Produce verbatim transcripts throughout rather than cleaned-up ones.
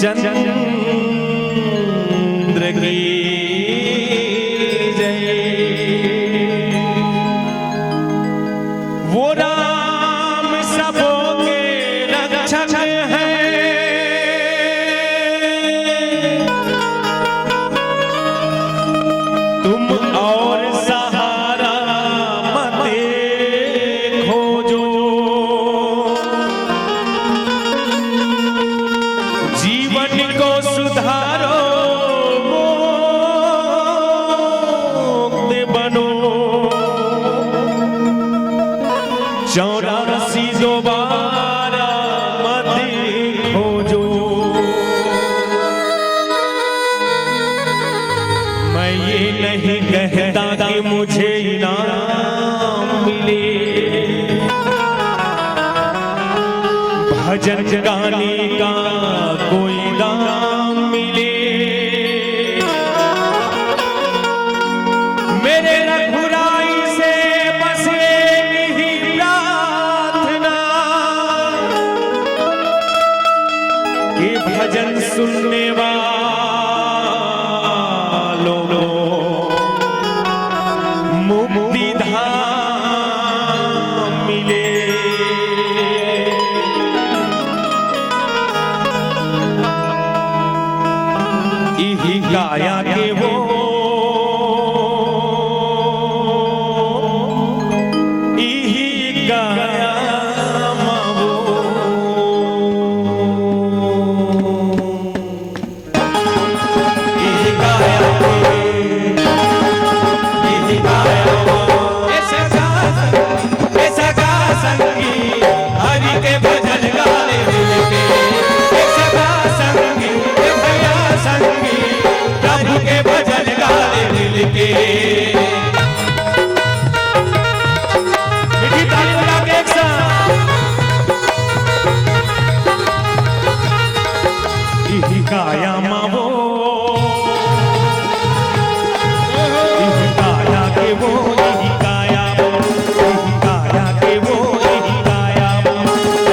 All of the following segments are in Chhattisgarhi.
चंद्र की जय। वो राम सबके रक्षक हैं, तुम और सहारा मत खोजो। जीवन को सुधारो, मुक्त बनो, चौरासी दोबारा मत खोजो। मैं ये नहीं कहता कि मुझे इनाम मिले, भजन गाने का कोई दाम मिले। मेरे रघुराई से बस एक ही प्रार्थना, कि भजन सुनने वालों को मुक्ति धाम मिले। इही काया के वो, इही काया मा वो। मीठी ताली बजा के एक साथ। इही काया मा वो, इही काया के वो, इही काया मा, इही काया के वो, इही काया मा,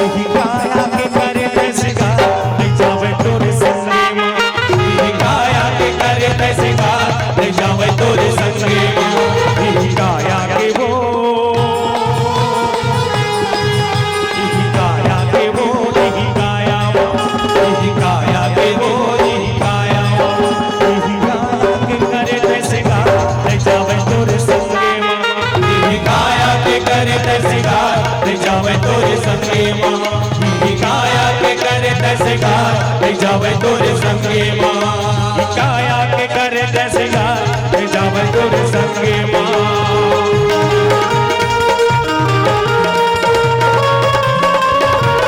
इही काया के करे तैं सिंगार, ले जावे तोरे संगे मा। इही काया के करे तैं सिंगार, ले जावे तोरे संगे मा। इही काया के वो, इही काया के वो, इही काया मा, इही काया के वो, इही काया मा, इही काया के करे तैं सिंगार, ले जावे तोरे संगे मा। इही काया के करे तैं सिंगार, ले जावे तोरे संगे मा। इही काया के करे तैं सिंगार, ले जावे तोरे संगे मा। इही काया के करे तैं सिंगार, ले जावे तोरे संगे मा।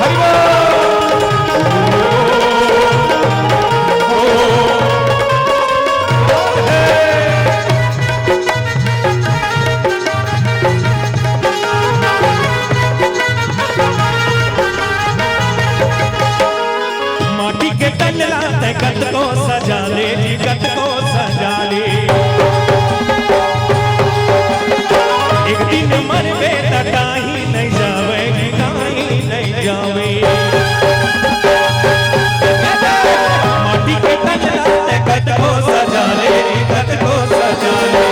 हरि बोल। माटी के तन ला तैं कतको सजा ले जी, कतको सजा ले। एक दिन मरबे त काहीं नइ जावय जी, काहीं नइ जावय। माटी के तन ला तैं कतको सजा ले जी, कतको सजा ले।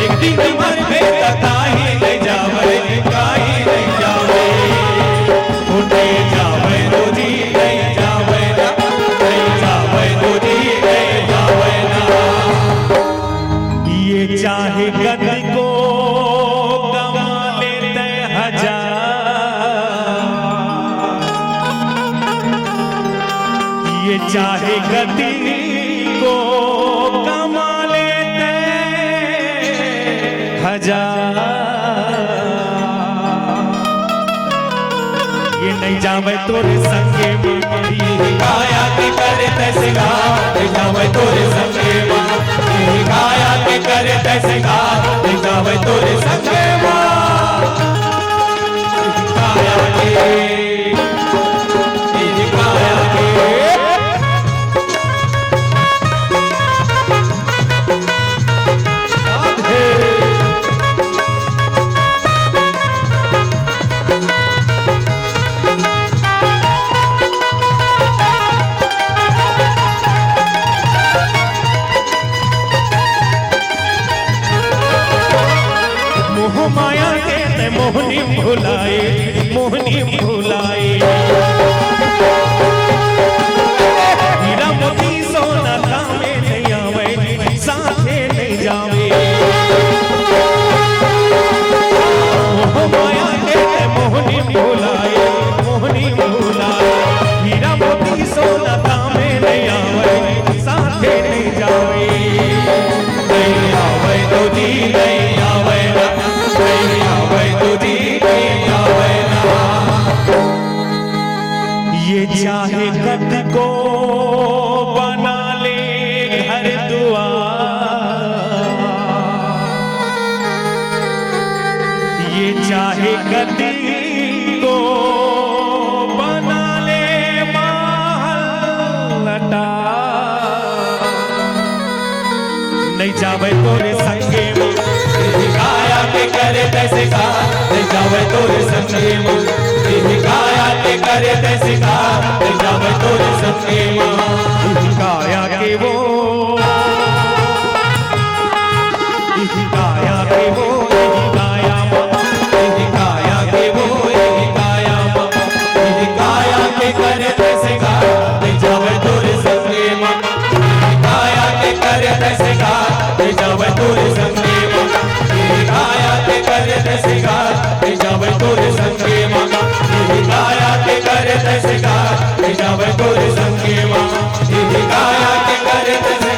एक दिन मरबे त काहीं नइ जावय जी, काहीं नइ जावय। ओ नइ जावय तो जी, नइ जावय ना, नइ जावय तो जी, नइ जावय ना। ये चाहे कतको कमा ले तैं हजार, ये चाहे कतको कमा ले तैं हजार, ये नइ जावय तोरे संगे मा। इही काया के करे तैं सिंगार, नइ जावय तोरे संगे मा। इही काया के करे तैं सिंगार, नइ जावय तोरे संगे मा। इही काया के, इही काया के। को बना ले घर दुआर, ये चाहे कति को बना ले महल अटार। नहीं जावे तोरे संगे मा, इही काया के करे तैसे का। नहीं जावे तोरे संगे मा, इही काया के करे तैसे का। नहीं जावे तोरे संगे मा, इही काया के वो, इही काया के वो, इही काया मा, इही काया के वो, इही काया मा, इही काया के करे तैसे का। नहीं जावे तोरे संगे मा, इही काया के करे तैसे का। नहीं जावे तोरे संगे मा, इही काया के करे तैसे का। नहीं जावे तोरे संगे मा, इही काया के करे तैसे का। नहीं जावे तोरे संगे मा, इही काया के करे तैसे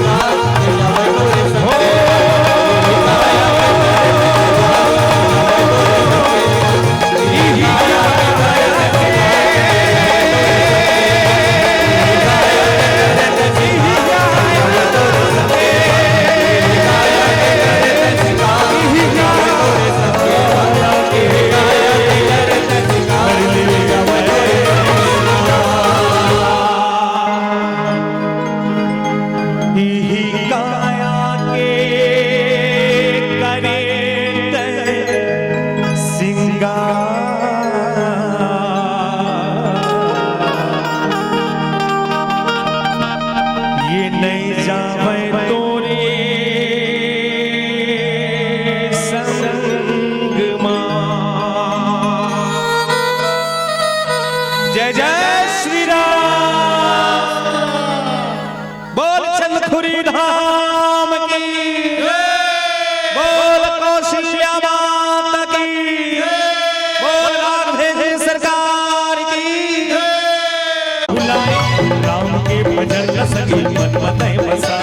का। नहीं जावे तोरे संगे मा, इही काया के करे तैसे का। नहीं जावे तोरे संगे मा, इही काया के करे तैसे का। इही काया के करे तैं सिंगार। ये नहीं जावे तोरे संग मा। जय जय श्री राम। बोल चंदखुरी धाम की, बोल कौशल्या माता की, बोल राधे सरकार की। बुलाए राम के भजन रस की मन बताए बसा,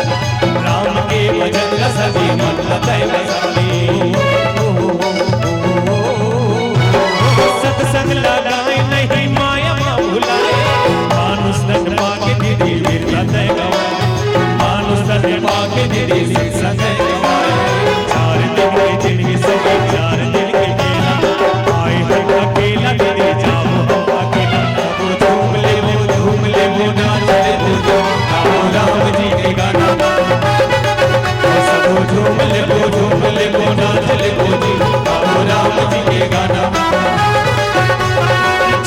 राम के भजन रस की मन बताए बसा। सत्संग लगाए नहीं माया मा भुलाए, मानुष तन पाके दीदी वीरता तैं गवाए, मानुष तन पाके दीदी सत्संग गवाए। चार दिन के जिंदगी सही, चार दिन के मेला, आए हैं अकेला दीदी जाओ हम अकेला। सबो झूम लेबो, झूम लेबो, नाच लेबो, गाओ राम जी के गाना। सबो झूम लेबो, झूम लेबो, नाच लेबो जी, गाओ राम जी के गाना।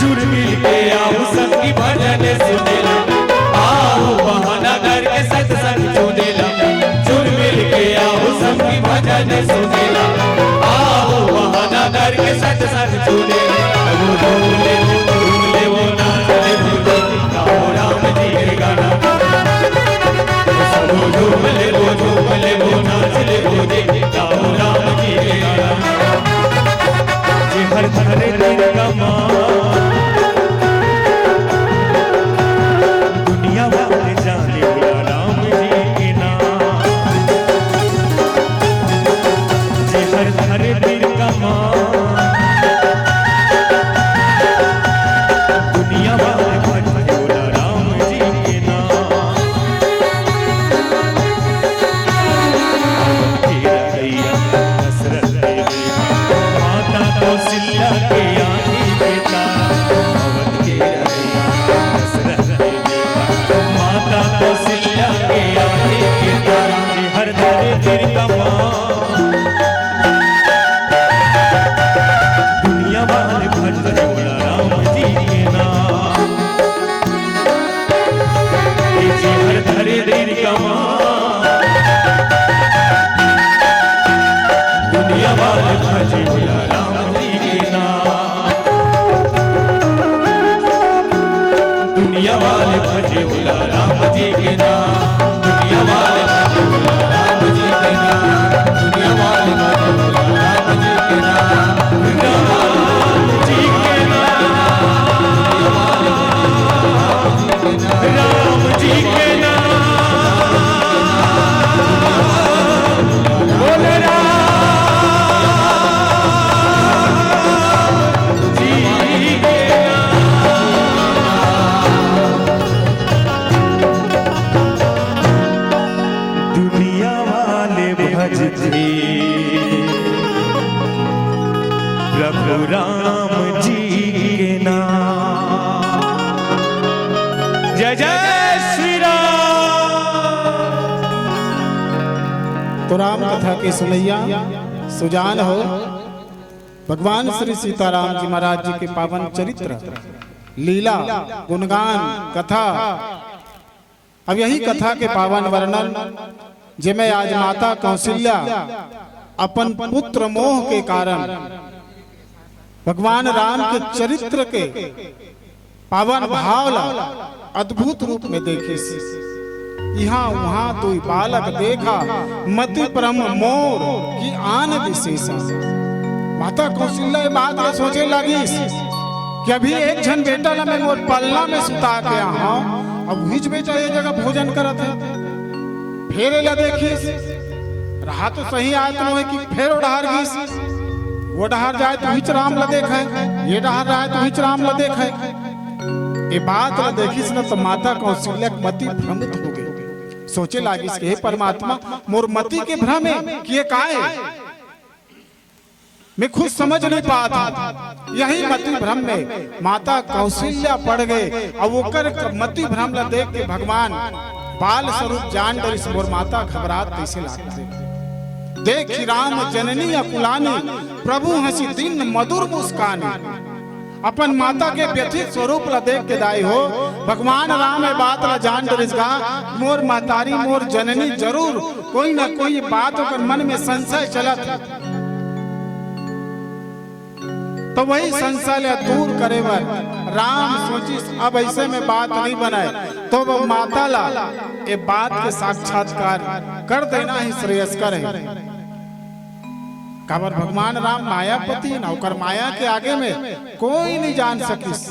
जुड़ मिल के आओ संगी भजन सुनेला, आओ बहाना करके सत्संग सुनेला। जुड़ मिल के आओ संगी भजन सुनेला, आओ बहाना करके सत्संग सुनेला। वो झूम ले, वो झूम ले, वो नाच ले, वो जी, गाओ राम जी के गाना। वो सब झूम ले, वो झूम ले, वो नाच ले, वो जी, गाओ राम जी के गाना। जे हर धरे दिन कमा, दुनिया वाले जाने भोला राम जी के नाम। जे हर धरे दिन कमा, दुनिया वाले भज भोला राम जी के नाम। तेरा गैया दशरथ के बेटा, माता कौशल्या के आँखी के तारा। अवध के रैया दशरथ के बेटा, माता कौशल्या के आँखी के तारा। हर धरे तेरी कमा, दुनिया वाले भज भोला राम जी के नाम। ये जी हर धरे तेरी कमा, दुनिया वाले भज भोला राम जी के नाम। दुनिया वाले भजे भोला राम जी के नाम। दुनिया वाले भजे भोला राम जी के नाम। दुनिया वाले भजे भोला राम जी के नाम। राम जी के नाम। राम जी के नाम। बोले राम। राम कथा के सुनैया सुजान हो। भगवान श्री सीताराम जी महाराज जी के पावन चरित्र, लीला, गुणगान, कथा। अब यही कथा के पावन वर्णन, जेमे आज माता कौशल्या अपन पुत्र मोह के कारण भगवान राम के चरित्र के पावन भाव ला अद्भुत रूप में देखिस। इहाँ उहाँ दुई बालक देखा, मति भ्रम मोर कि आन विशेषा। माता कौशल्या ये बात ला सोचे लागिस कि अभी एक झन बेटा ला मैं मोर पलना में सुता के आहा हूँ, अब उहीच बेटा ये जगह भोजन करत हे। फेर एला देखिस, रहा तो सही आय तो नोहे कि फेर ओ डहार गिस, ओ डहार जाय तो उहीच राम ला देखय, ये डहार जाय तो उहीच राम ला देखय। ये बात ला देखिस न तो माता कौशल्या के मति भ्रमित हो गे। सोचे लागिस कि हे परमात्मा, मोर मति के भ्रम हे कि ये काय हे? मैं खुद समझ नहीं पात हूँ। यही मति भ्रम में माता कौशल्या पड़ गे, अउ ओकर मति भ्रम ला देख के भगवान बाल स्वरूप जान डरिस, मोर माता घबरात तइसे लागथे। देखि राम जननी अकुलानी, प्रभु हँसि दीन मधुर मुस्कानी। अपन माता के व्यथित स्वरूप ला देख के दाई हो, भगवान राम ये बात ला जान डरिस गा, मोर महतारी, मोर जननी जरूर कोई ना कोई बात ओकर मन में संशय चलत हे। तो वही संशय ला दूर करे बर राम सोचिस, अब अइसे में बात नहीं बनय, तो वो माता ला ये बात के साक्षात्कार कर देना ही श्रेयस्कर हे। काबर भगवान राम मायापति हे ना, ओकर माया के आगे में कोई नहीं जान सकिस।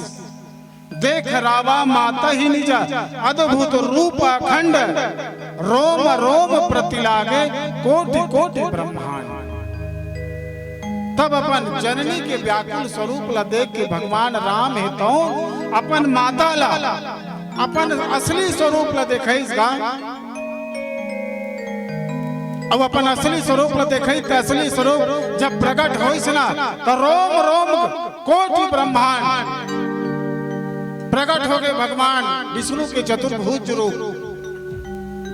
देख रावा मातहि निज अद्भुत रूप अखंड, रोम रोम प्रति लागे कोटि कोटि ब्रह्मांड। तब अपन जननी के व्याकुल स्वरूप ला देख के भगवान राम हे तउन अपन माता ला, अपन असली स्वरूप ला देखइस गा। अब अपन असली स्वरूप ला देखइस, त असली स्वरूप जब प्रकट होइस ना, त रोम रोम कोटि ब्रह्मांड प्रकट हो गे भगवान विष्णु के चतुर्भुज रूप,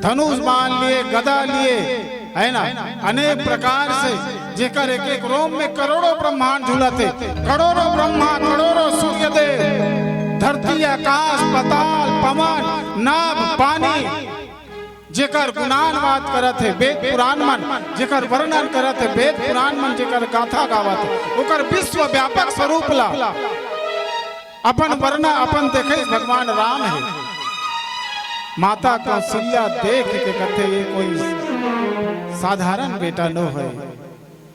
धनुष बाण लिए, गदा लिए, है ना, अनेक प्रकार से जेकर एक एक रोम में करोड़ों ब्रह्मांड झूलत हे, करोड़ों ब्रह्मा, करोड़ों सूर्य देव, धरती, आकाश, पाताल, पवन, नभ, पानी, जेकर गुणानुवाद करत हे वेद पुराण मन, जेकर वर्णन करत हे वेद पुराण मन, जेकर गाथा गावत हे, ओकर विश्व व्यापक स्वरूप ला अपन वर्णन, अपन देखइस भगवान राम हे। माता कौशल्या देख के कथे, ये कोई साधारण बेटा नो हे,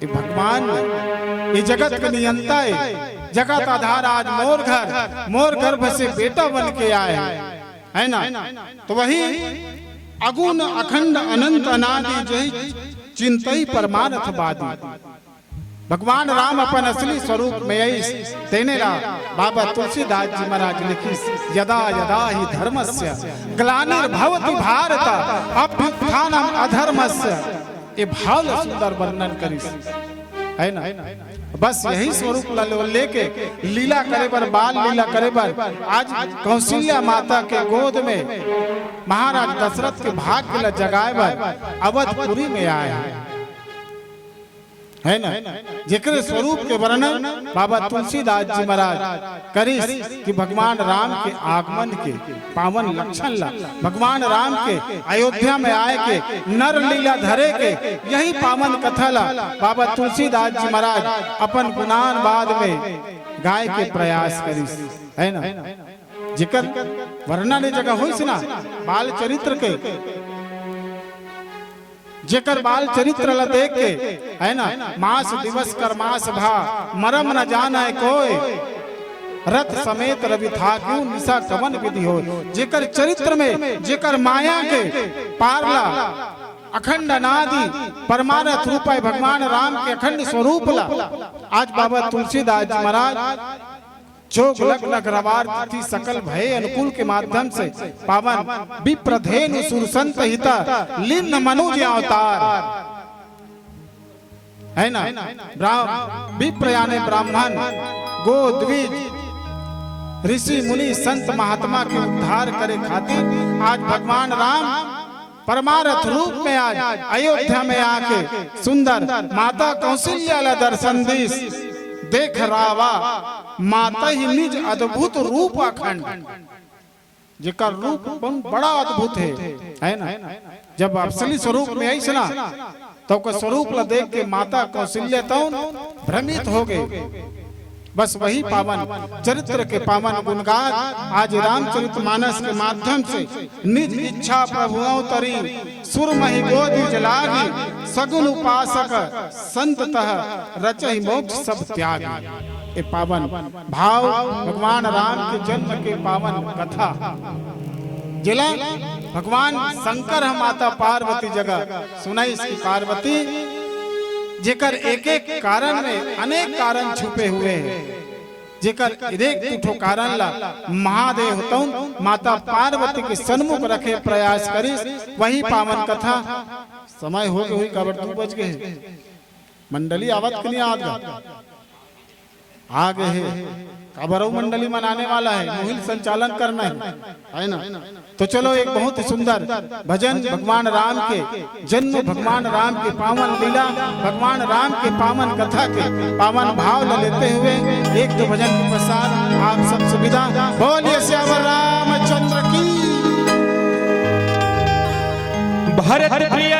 ये भगवान हे, ये जगत के नियंता हे, जगत आधार आज मोर घर, मोर गर्भ से बेटा बन के आय हे, है ना? तो वही अगुण अखंड अनंत अनादि, जही चिंतई परमारथ बादी। भगवान राम अपन असली स्वरूप में आइस, तेने ला बाबा तुलसीदास जी महाराज लिखिस, "यदा यदा ही धर्मस्य ग्लानिर्भवति भारत, अभ्युत्थानम अधर्मस्य।" ये भाव ला सुंदर वर्णन करिस, है ना? बस यही स्वरूप ला ले-, लेके लीला करे बर, बाल लीला करे बर आज कौशल्या माता के गोद में महाराज दशरथ के भाग्य ला जगाए बर अवधपुरी में आए हे। है ना? जेकरे स्वरूप के वर्णन बाबा तुलसीदास जी महाराज करिस कि भगवान राम के आगमन के पावन लक्षण ला, भगवान राम के अयोध्या में आए के, नर लीला धरे के, यही पावन कथा ला बाबा तुलसीदास जी महाराज अपन गुणानुवाद में गाए के प्रयास करिस, है ना? जेकर वर्णन ए जगह होइस ना, बाल चरित्र के, जेकर बाल चरित्र ला देख के, है ना, मास दिवस कर मास भा, मरम न जानय कोय, रथ समेत रवि थाक्यू, निसा कवन विधि होय। जेकर चरित्र में, जेकर माया के पार ला, अखंड अनादि परमारथ रूप आय भगवान राम के अखंड स्वरूप ला आज बाबा तुलसीदास जी महाराज जोग लग्न अग्रवार तिथि सकल भय अनुकूल के माध्यम से पावन विप्रधेनु सुर संत हिता लिन्न मनुज अवतार, है ना? ब्राह्म-, विप्र यानी ब्राह्मण, गो द्विज, ऋषि मुनि संत महात्मा के उद्धार करे खातिर आज भगवान राम परमारथ रूप में आज अयोध्या में आके सुंदर माता कौशल्या ला दर्शन दीस। देख रावा माता ही निज अद्भुत रूप अखंड, जेकर रूप बहुत बड़ा अद्भुत हे, है ना? जब असली स्वरूप में आइस ना, तो ओकर स्वरूप ला देख के माता कौशल्या तौन भ्रमित हो गए। बस वही पावन चरित्र के पावन गुणगान आज रामचरित मानस के माध्यम से निज इच्छा प्रभु अवतरी, सुर महि गोदिज लागी, सगुन उपासक संत तह रचहि मोक्ष सब त्यागी। ए पावन भाव भगवान राम के जन्म के पावन कथा, जेला भगवान शंकर ह माता पार्वती जगह सुनाइस कि पार्वती, जेकर एक एक कारण में अनेक कारण छुपे हुए हैं, जेकर एक दू ठो कारण ला महादेव तौन माता पार्वती के सन्मुख रखे प्रयास करिस, वही पावन कथा। समय हो गए हुई, काबर दू बज गए हे। मंडली आवत कि नहीं आवत गा? आ गए हे। काबर अउ मंडली मनाने वाला है, मोहिल संचालन करना है, है ना? तो चलो, एक बहुत ही सुंदर भजन भगवान राम के जन्म, भगवान राम के पावन लीला, भगवान राम के पावन कथा के पावन भाव ला लेते हुए एक दो भजन के पश्चात आप सबसे विदा। बोलिए सियावर रामचंद्र की। भरत प्रिय